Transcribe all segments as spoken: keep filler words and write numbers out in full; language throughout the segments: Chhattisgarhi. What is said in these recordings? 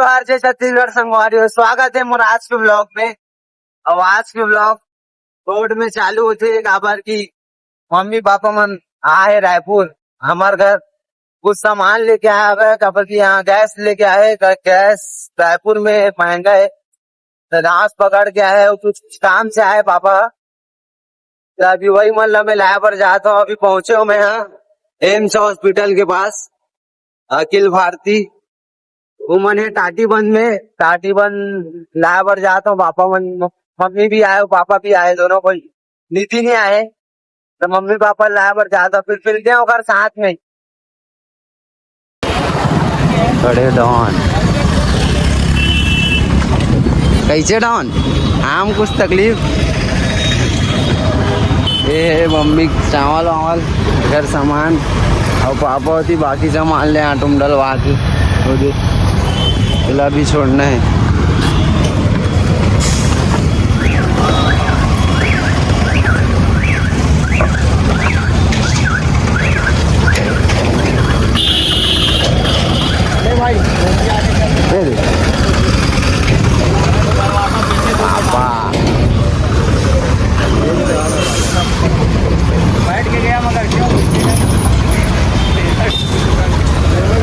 नमस्कार, जय छत्तीसगढ़ संगवारी हो, स्वागत हे मोर आज के vlog में। अउ आज के vlog road में चालू होथे, काबर कि मम्मी पापा मन आए रायपुर, हमर घर कुछ सामान लेके आए हवे, काबर कि यहाँ गैस लेके आए, ग-, गैस रायपुर में महंगा हे, तो रास पकड़ के आए, कुछ काम से आए पापा। तो अभी वही मन ला मैं लाए बर जात हूँ। अभी पहुंचे हूँ मैं यहाँ एम्स हॉस्पिटल के पास, अखिल भारती, वो मन हे टाटीबंद में, टाटीबंद लाए बर जात हूँ। पापा मन, मम्मी भी आए, पापा भी आए, दोनों कोई, नितिन ही आए, तो मम्मी पापा लाए बर जात हूँ, फिर मिलते हैं ओकर साथ में। खड़े डॉन। कैसे डॉन? आम कुछ तकलीफ? ये हे मम्मी चावल वावल, घर सामान, अउ पापा होती बाकी सामान ले आटो में डलवा के। वो दे, एला भी छोड़ना हे। दे दे। पापा।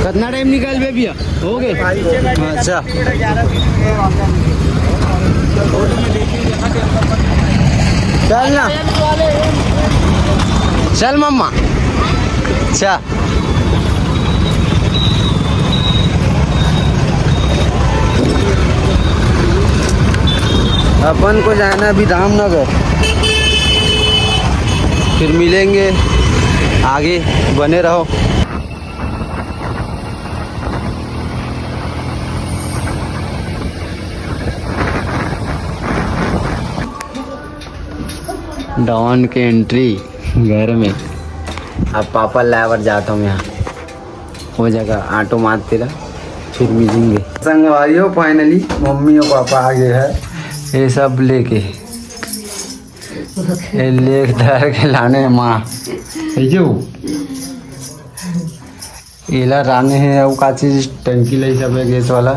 कितना टाइम निकाल बे भैया? हो गए? अच्छा। चल ना। चल मम्मा। अच्छा। अपन को जाना अभी रामनगर, फिर मिलेंगे आगे, बने रहो। डॉन के एंट्री घर में। अब पापा लाए बर जाता हूँ यहाँ, वो जगह ऑटो मारते रहा, फिर मिलेंगे। संगवारी हो, finally मम्मी और पापा आ गए हैं, ये सब लेके, ये लेके धर के लाने हैं माँ, ये जो एला लाने हे, अउ का चीज, टंकी ला, सब हे गैस वाला,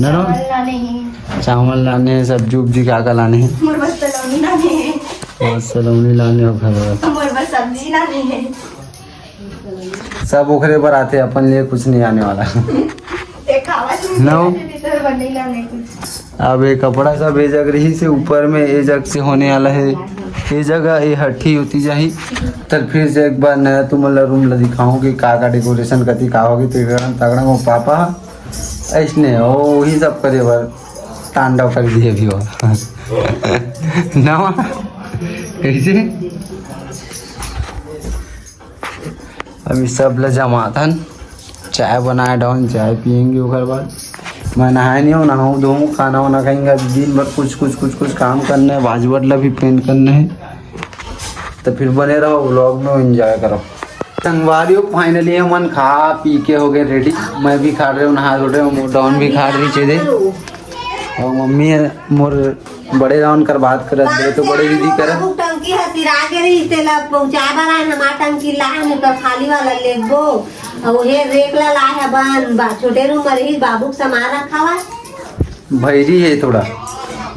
ना, ना? चावल लाने हे। चावल लाने हे, सब्जी उब्जी का का लाने हे? मोर बस सलोनी लाने हे। बस सलोनी लाने हो घर बर। मोर बस सब्जी लाने हे। सब ओखरे बर आथे, अपन लिए कुछ नहीं आने वाला। ते खावा चीज ना हो। नहीं, तो बर नहीं लाने कुछ। अब ये कपड़ा सब ए जग रही से ऊपर में, ए जग से होने वाला है, ये जगह ये हठी होती जाही। तो फिर से एक बार नया तुमन ला रूम ला दिखाऊं कि का का डेकोरेशन कति का होगी। तो एकदम तगड़ा वो पापा ऐसने हो, वही सब करे बर तांडव कर दिए भी हो। नवा कैसे? अभी सब ला जमाथन, चाय बनाए डाउन, चाय पियेंगे, ओकर बाद मैं नहाए नहीं हूँ, नहाऊँ धोऊँ, खाना वाना खाएंगे। अभी दिन भर कुछ कुछ कुछ कुछ काम करना है, बाजवट ला भी पेंट करना है। तो फिर बने रहो व्लॉग में, एंजॉय करो। संगवारी हो, finally हमन खा पी के हो गए रेडी। मैं भी खा रहे हूँ, नहा धो रहे हूँ, डॉन भी खा रही चीजें। और मम्मी है मोर बड़े राउन कर बात करत बे, तो बड़े दीदी कर। बाबू टंकी ह सिरा के रही, तेला पहुंचाए बर आए, हमार टंकी लाए, नहीं तो खाली वाला लेबो। और हे रेक ला लाए है बन, बा, छोटे रूम में रही, बाबू के सामान रखा हुआ। भैरी है थोड़ा,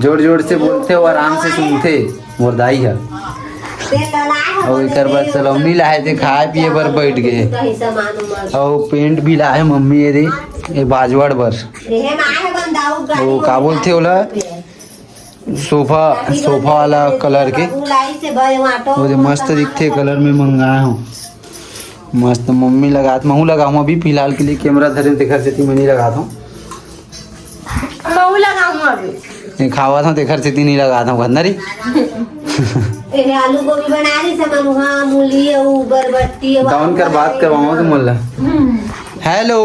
जोर जोर से बोलते हो, आराम से सुनते मोर दाई है। तेला लाए है और बन, एकर बाद तेल सलौनी लाए थे, खाए पिए बर बैठ गए। कहीं सामान उमान। और पेंट भी लाए मम्मी ये रे, ये बाजवाड़ बर। देहे में आए है बन, दाऊ गाड़ी वो का बोलते ओला? सोफा, सोफा वाला कलर के। वो जो मस्त दिखथे कलर में मंगाए हूँ। मस्त मम्मी लगात, महू लगाऊँ अभी फिलहाल के लिए कैमरा धरे तेखर सेती मैं नहीं लगात हूँ। महू लगाऊँ अभी। नहीं खावत हूँ तेखर सेती नहीं लगात हूँ, कहत ना रे। ए आलू गोभी बना रही से मनुहा, मूली, अउ बरबट्टी, अउ डाउन कर बात करवाऊँ तो मोला। हेलो,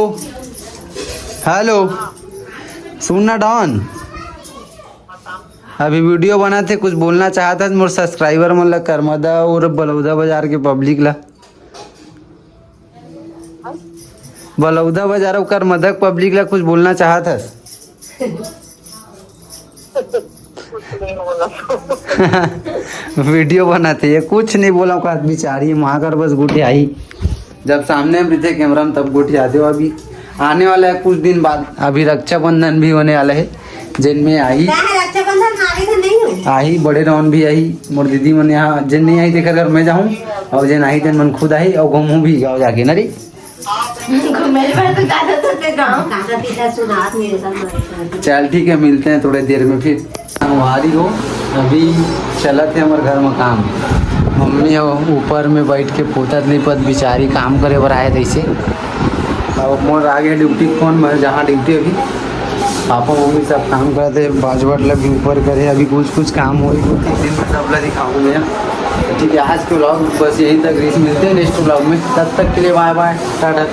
हेलो, सुन ना डॉन। अभी वीडियो बनाथे, कुछ बोलना चाहत हस मोर सब्सक्राइबर मन ला, करमदा और बलौदा बाजार के पब्लिक ला? बलौदा बाजार और करमदा के पब्लिक ला कुछ बोलना चाहत हस? वीडियो बनाथे ये, कुछ नहीं बोला का बिचारी, माँ कर बस गोठियाही। जब सामने में रहिथे कैमरा में तब गोठियाथे। अभी आने वाला है कुछ दिन बाद, अभी रक्षाबंधन भी होने वाला है, जेन में आही। का है, रक्षाबंधन आगे तो नहीं हो? आही, बड़े राउंड भी आही, मोर दीदी मन यहाँ, जेन नहीं आही तेकर घर मैं जाहूँ, और जेन आही तेन मन खुद आही, और घूमू भी गाँव जाके ना रे। घूमे बर तो ज्यादा तो ते गाँव। काका पीता सुनात नहीं रहता। चल ठीक है, मिलते हैं थोड़े देर में फिर। संगवारी हो, अभी चलत हे हमर घर में काम। मम्मी हो ऊपर में बैठ के पोतत लिपत बिचारी काम करे बर आए तैसे। अब मोर आगे ड्यूटी फोन में, जहाँ ड्यूटी अभी पापा मम्मी सब काम करत हे, बाजवट ला भी ऊपर करे, अभी कुछ कुछ काम होई, दो तीन दिन में सब ला दिखाऊँ मैं। ठीक है, आज के व्लॉग बस यहीं तक, मिलते हैं नेक्स्ट व्लॉग में, तब तक के लिए बाय बाय, टाटा।